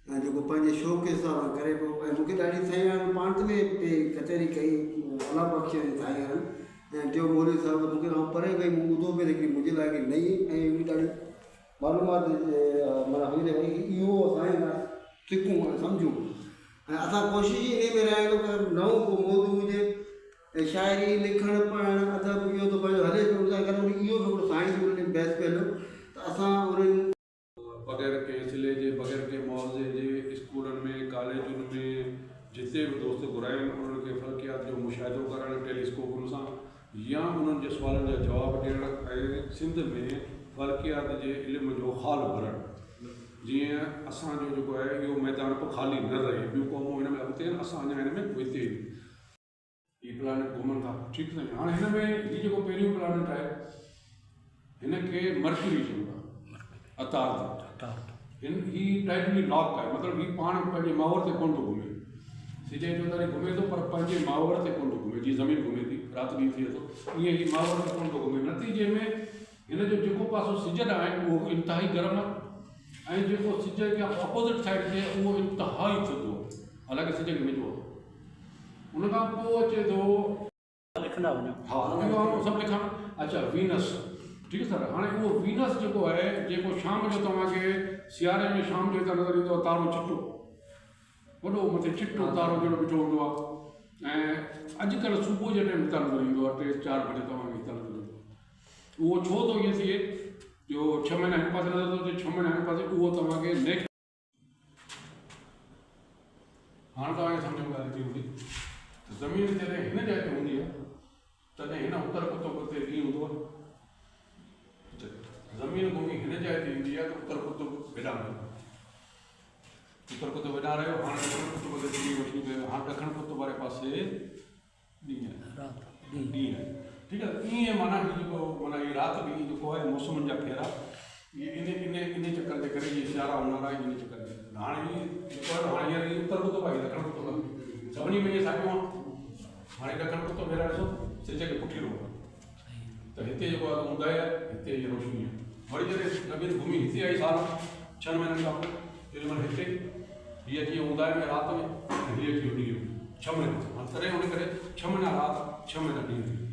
۽ جيڪو پنهنجي شوق جي حساب سان ڪري پيو ۽ مونکي ڏاڍي سائين وارن پاڻ ۾ پئي ڪچهري ڪئي الله بخش ۽ سائين وارن ۽ چيو مولوي صاحب ته مونکي آئون پري ويهي مون ٻڌو پئي ته هڪڙي منهنجي لاء هڪڙي نئين ۽ هڪڙي ڏاڍي معلومات معنيٰ هئي ته ڀئي اهو اسان هن سکون ۽ سمجهون ۽ اسان ڪوشش ئي انهي ۾ رهيا آهيون ته نئون ڪو موضوع هجي ۽ شاعري لکڻ پڙهڻ ادب اهو ته پنهنجو هلي پيو ان سان گڏ وري اهو به هڪڙو سائنس به انهن بحث پيو هليو ته اسان انهن بغير ڪنهن صلي جي، بغير ڪنهن معاوضي جي اسڪولن ۾، ڪاليجن ۾ جتي به دوست گهرائين انهن کي فلڪيات جو مشاهدو ڪرائڻ ٽيليسڪوپن سان يا انهن جي سوالن جا جواب ڏيڻ ۽ سنڌ ۾ فلڪيات جي علم جو خال ڀرڻ جيئن اسان جو جيڪو آهي اهو ميدان به خالي نه رهي ٻيون قومون هن ۾ اڳتي آهن اسان اڃا هن ۾ پوئتي آهيون. هي پلانيٽ گهمن ٿا ٺيڪ سائين هاڻي هن ۾ هي جيڪو پهريون پلانيٽ آهي هن کي مرڪيوري چون ٿا عطارد هن هي ٽائٽلي لاڪ آهي مطلب هي پاڻ پنهنجي محور تي ڪونه ٿو گهمي سج جي چوڌاري گهمي ٿو پر پنهنجي محور تي ڪونه ٿو گهمي جيئن زمين گهمي ٿي رات ڏينهن ٿئي ٿو ائين هي محور تي ڪونه ٿو گهمي نتيجي ۾ هن جو جيڪو پاسو سج ڏانهن آهي اهو انتهائي گرم آهي ۽ جيڪو سج کي اپوزٽ سائيڊ تي اهو انتهائي ٿڌو آهي حالانڪه سج کي ويجهو آهي ان کان پوء اچي ٿو. لکندا وڃو. ها اهو آئون سڀ لکان اچا وينس ٺيڪ سر هاڻي اهو وينس جيڪو آهي جيڪو شام جو توهان کي سياري ۾ شام جو هتان نظر ايندو آهي تارو چٽو وڏو مٿي چٽو تارو جهڙو بيٺو هوندو آهي ۽ اڄڪلهه صبح جي ٽائيم هتان نظر ايندو آهي ٽي چار بجي توهان کي هتان نظر ايندو آهي اهو ڇو ٿو ائين ٿئي جو ڇهه مهينا هن پاسي نظر ٿو اچي ڇهه مهينا هن پاسي اهو توهان کي نيڪسٽ هاڻ توهان کي سمجهه ۾ ڳالهه اچي ويندي ته زمين جڏهن هن جاء تي هوندي آهي تڏهن هن اتر قطب تي ڏينهن هوندو آهي. زمين گهمي هن جاء تي ايندي آهي ته اتر قطب هيڏانهن رهيو. اتر قطب هيڏانهن رهيو هاڻ ڏکڻ قطب تي ڏينهن روشني ڪيو هاڻ ڏکڻ قطب واري پاسي ڏينهن رات ڏينهن ٺيڪ آهي ائين معنيٰ هي جيڪو معنيٰ هي رات ڏينهن جيڪو آهي موسمن جا ڦيرا اهي ان ان ان چڪر جي ڪري اهي سيارا اونهارا ان چڪر جي ڪري هاڻي هي جيڪو آهي هاڻي هينئر هي اتر قطب آهي ڏکڻ قطب آهي سڀني ۾ ائين ساڳيو آهي هاڻي ڏکڻ قطب هيڏانهن ڏسو سج کي پٺيرو آهي ته هتي جيڪو آهي اونداهي آهي هتي هيء روشني آهي وري جڏهن زمين گهمي هتي آئي سال ڇهن مهينن کان پوء تيڏي مهل هتي هيء اچي ويو اونداهي ۾ رات ۾ ۽ هيء اچي ويو ڏينهن ۾ ڇهه مهينا هاڻي تڏهن ان ڪري ڇهه مهينا رات ڇهه مهينا ڏينهن ٿي ويو.